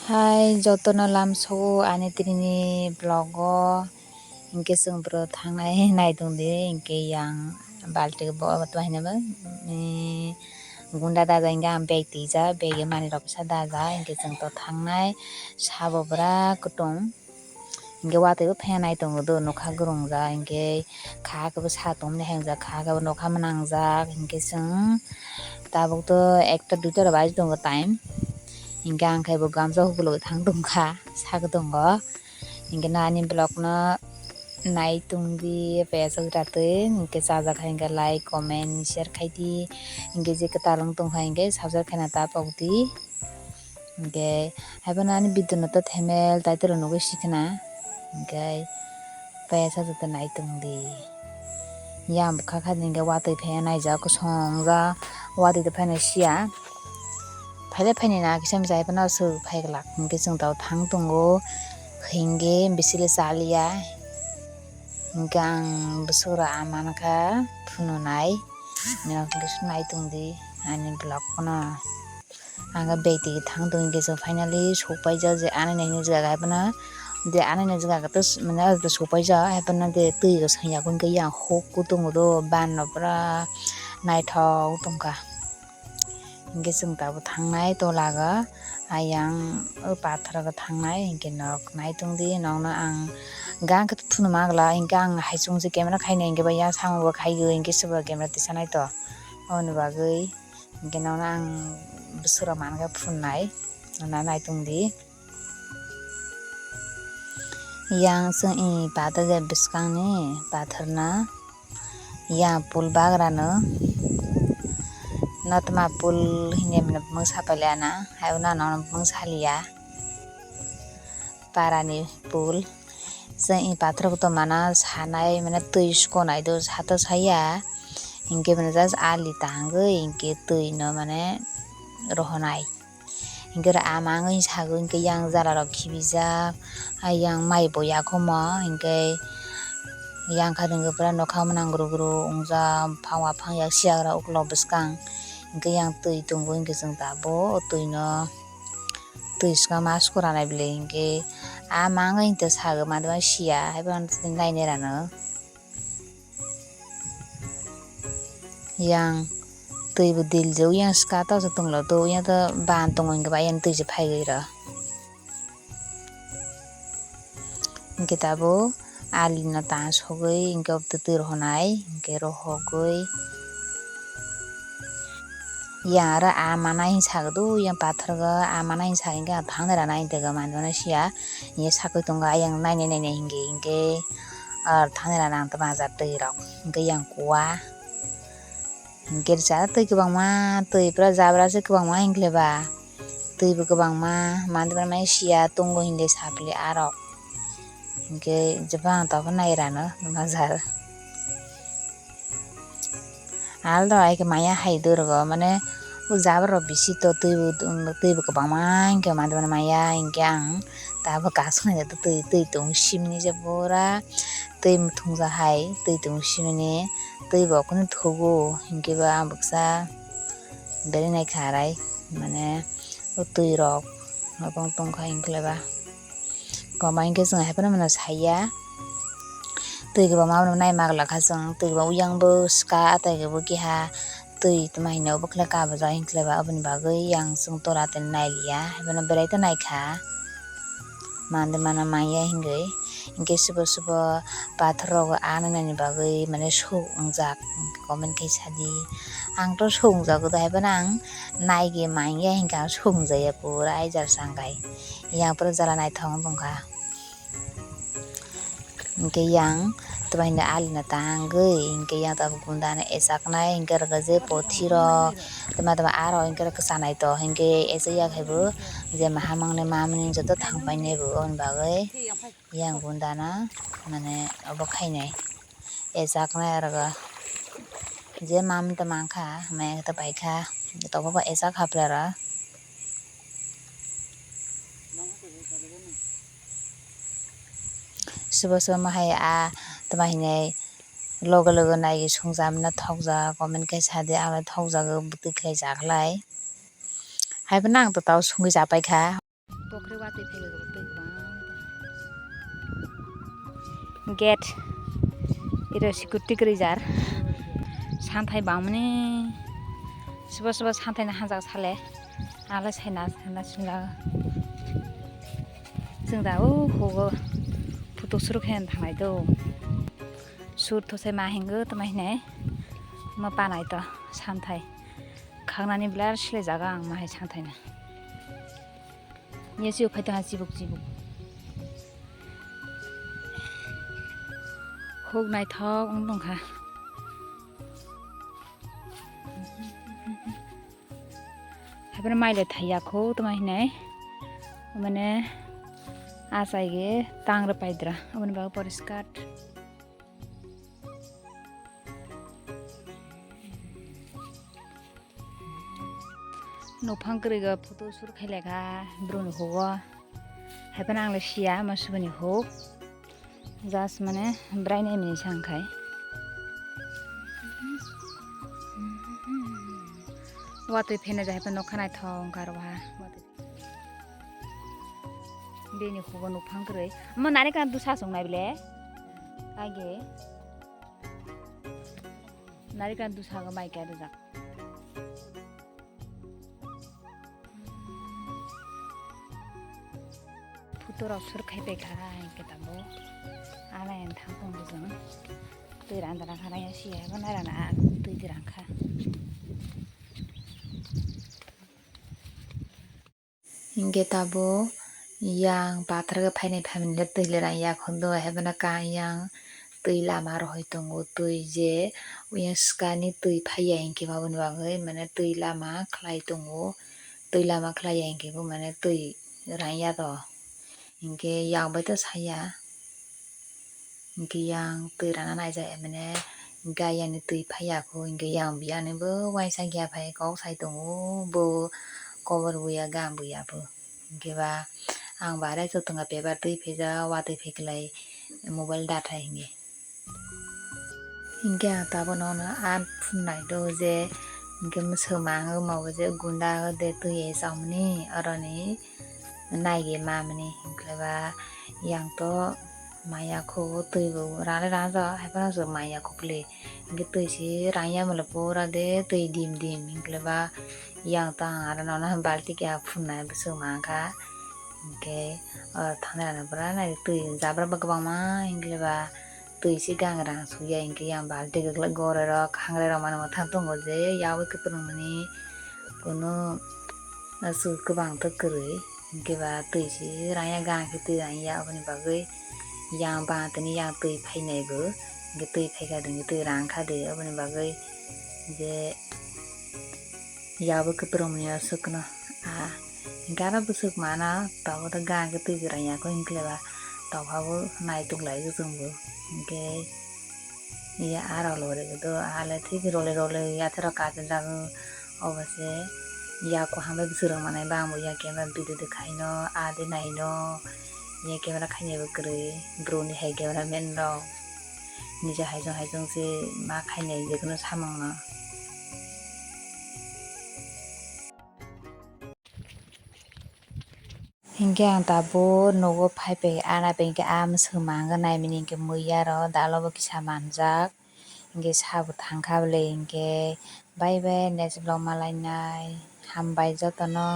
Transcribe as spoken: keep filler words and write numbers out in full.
Hai jotono lamsao ani tini ni vlog o, hinkhe chwng bwrwi thangnai naitongdi, hinkhe yang balti bo tongma hinwi, mm, gunda daja hinkhe ang bag twijak, bag o manwi rok kisa daja, hinkhe chwng to thangnai sabo bwra kwtung. Hinkhe watwi bo phaiya naitongo do, nokha gwrwngjak, hinkhe kha khe bo sa tongmani hai wngjak, kha khe bo nokha mwnangjak, hinkhe chwng tabuk to ekta duita rok baji tongo time, hinkhe ang khe bo gamsa hukulwi thang tongkha, sak tongo, hinkhe nani vlog no naitongdi, payasok ratwi, hinkhe chajak hai hinkhe like, comment, share khaidi, hinkhe je kwtal wng tongkha hinkhe subscribe khaina ta pokdi. Hinkhe haiphano ani video no to thumbnail title o nugwi sikhwna. Hinkhe payasajak to naitongdi. Yang bwkha kha hinkhe watwi phaiya naijak, kosong wngjak, watwi to phaina siya. Phaile phainai na kisa misa haiphano aswk phai glak. Hinkhe chwng tabuk thang tongo. Hinkhe bisile chaliya. Hinkhe ang bwswk rok amankha phunuknai. Nini naitongdi ani vlog no. Ang bag twi thang tong hinkhe chwng finally sokpaijak je ani naini jaga haiphano, je ani naini jaga to mane sokpaijak haiphano je twi rok sanya hinkhe yang huk kutung do ban no pura naithok tongkha. Hinkhe chwng tabuk thangnai tolaga ayang o pathor o thangnai hinkhe nok naitongdi nokno ang gang khe phunukma glak hinkhe ang hai chwng se camera khainai hinkhe bai ya samung bo khaiwi hinkhe se bo camera tisanai to aboni bagwi. Hinkhe nono ang bwswk rok mankhe phunai, nana naitongdi. Yang chwng i pathor je bwskangni pathorno, yang pul bagrano, notma pul hinwi mwnwi bumung sapailiya na, hai uno nono bumung saliya. Parani pul. Chwng i pathorok tongmano sanai mane twi sukonai do sato saya. Hinkhe mane just ali tangwi hinkhe twi no mane rohonai. Hinkhe oro ama wngwi sagwi hinkhe yang jala rok khibijak. Ayang mai bo yakhomo hinkhe yang kha hinkhe pura nokha mwnang gru gru wngjak. Buphang waphang yak siyagra ukulok bwskang. Hinkhe yang twi tongo hinkhe chwng tabuk o twi no. Twi swkang ma sukuranai bwlwi hinkhe a mangwi hinkhe sago madima siya haibo nainai rano. Yang twi bo diljak yang swka to se tonglo to yang to ban tongo hinkhe ba yang twi se phaigwi rw. Hinkhe tabuk ali no ta sogwi hinkhe obo twi rohonai hinkhe rohogwi yang aro a manai hinwi sagwi do yang pathorgo a manai hinwi sagwi hinkhe ang thangni rana hinwi tongkha manjimano siya hinkhe sakwi tongo ayang nainai nainai hinkhe hinkhe aro thangni rana ang tongma ja twi rok hinkhe yang kuwa. Hinkhe rwchap twi kwbangma twi pura jabra se kwbangma hinkhe ba twi bo kwbangma manwi mani siya tongo hinkhe sapli arok hinkhe jephang tongkha nai rano nukha jar. Aldo hai khe maya hai dorgo mane o jabra rok bisi to twi bo twi bo kwbangma hinkhe manwi mani maya hinkhe ang tabuk kasuknai twi twi tong simini je pura twi muthungja hai twi tong simini. Twi bo kunu thugo hinkhe ba ang baksa belai nai kha arai mane o twi rok nokong tong kha hinkhe ba koma hinkhe chwng hai phano mano saiya twi kwbangma abono nai magwlak kha chwng twi kwbang uyang bo swka atai khe bo keha twi tma hinwi obo khlai kabojak hinkhe ba aboni bagwi yang chwng tora tei nai liya hai phano belai ta nai kha. Manwi mano manya hinkhe, hinkhe subo subo pathor rok anw nani bagwi mane sok wngjak comment khe sadi. Ang to sok wngjago do hai phano ang naigwi manya hinkhe ang sok wngjaya pura aijar sangkai. Yang pura jala naithok wng tongkha. Hinkhe yang toma hinwi alina tangwi hinkhe yang tabuk gunda no ejaknai hinkhe oro je pothi rok toma toma aro hinkhe kwchanai to hinkhe ejak ya khaibo je maha mangnai mamani joto thangpainai bo aboni bagwi yang gunda no mane obo khainai ejaknai oro je mamani to mankha maya khe to paikha tobo bo ejak hapra oro. Sobo sobo ma hai a toma hinwi logo logo naiwi songja mano thokjak comment khe sadi amo thokjago bwtwi khlai jakhlai hai phano ang to tao songwi japaikha. Watwi phaigo twi kwbang. Gate. Iro security kwrwi jar. Santhai bangmani. Sobo sobo santhai na hanjak sale. Ale saina saina singa. Chwng da o hugo. Photo suru khe thangnai do. Sur thosai ma hingo tama hinai. Ma panai to santhai. Khangnani bwle aro sile jaga ang ma hai santhai na. Ye siyok phai tongha chibuk chibuk. Huk naithok wng tongkha. Haibano mai le thaiya kho tongma hinai. Mane achai ge tang rw paidra. Aboni bagwi poriskar. Nokphang kwrwi o photo sur khailekha bruni hugo. Haiphano ang le siya ma subuni huk. Just mane bwrai nai mini sa wngkhai. Watwi phene jai phano nokha naithok wngkha aro ha. Watwi. Bini hugo nokphang kwrwi. Mo nari kan dusa song nai bile. Age. Nari kan dusa go mai kya rijak. Photo rok sur khai pai kha hinkhe tabuk. Ana yang thang tong bujung. Twi rang da rang kha rang ya si ya bo nai rana twi twi rang kha. Hinkhe tabuk yang pathar khe phainai phaimani le twi le rang ya khundo, haiphano kang yang twi lama rohoi tongo, twi je yang swkani twi phaiya hinkhe aboni bagwi mane twi lama khlai tongo, twi lama khlaiya hinkhe bo mane twi rang ya do, hinkhe yang bai to saya. Hinkhe yang twi rana naijak emene hinkhe ayang ni twi phaiya kho hinkhe yang biyang ni bo uaisa giya phai kok sai tongo bo kobor buya gam buya bo hinkhe ba ang bare chwng tongkha paper twi phaijak watwi phaiklai mobile data hinkhe hinkhe ang tabuk nono a phunai do je hinkhe mwswk mang wngma bo je gunda de twi chamani oroni. Naigi mamani hinkhe ba yang to maya khugo twi bo rale rana jao haiphano se maya khukli hinkhe twi se rang ya mole pura de twi dim dim hinkhe ba yang to ang aro nono balti keha phunai bwswk mankha hinkhe oro thangna rana pura naidi twi jabra bo kwbangma hinkhe ba. Twi se gang rang sukya hinkhe yang balti kwklai goroi rok hangrai rok mani mwthang tongo je yaui kwpwrwng mani kunu aswk kwbang to kwrwi hinkhe ba twi se rang ya gang khe twi rang ya aboni bagwi yang ba tini yang twi phainai bo hinkhe twi phaikha de hinkhe twi rang kha de aboni bagwi je yaui kwpwrwng mani aswk no ah. Hinkhe aro bwswk mana tabuk tei gang khe twi kwrwng ya kho hinkhe ba tokha bo naituk lai o chwng bo hinkhe ya aro lori do ale thik role role yathero kachijak o obo se ya kwkham bai bwswk rok manai bang bo ya camera video de khai no ah de nai no ya camera khainai bo kwrwi bro ni hai camera man rok nija hai chwng hai chwng se ma khainai je kunu samung no. Hinkhe ang tabuk nogo phai pai ana bai hinkhe ah mwswk mangwi naimani hinkhe muiya rok dalo bo kisa manjak hinkhe sabo thangkha bwle hinkhe bye bye next vlog malainai hambai jotono.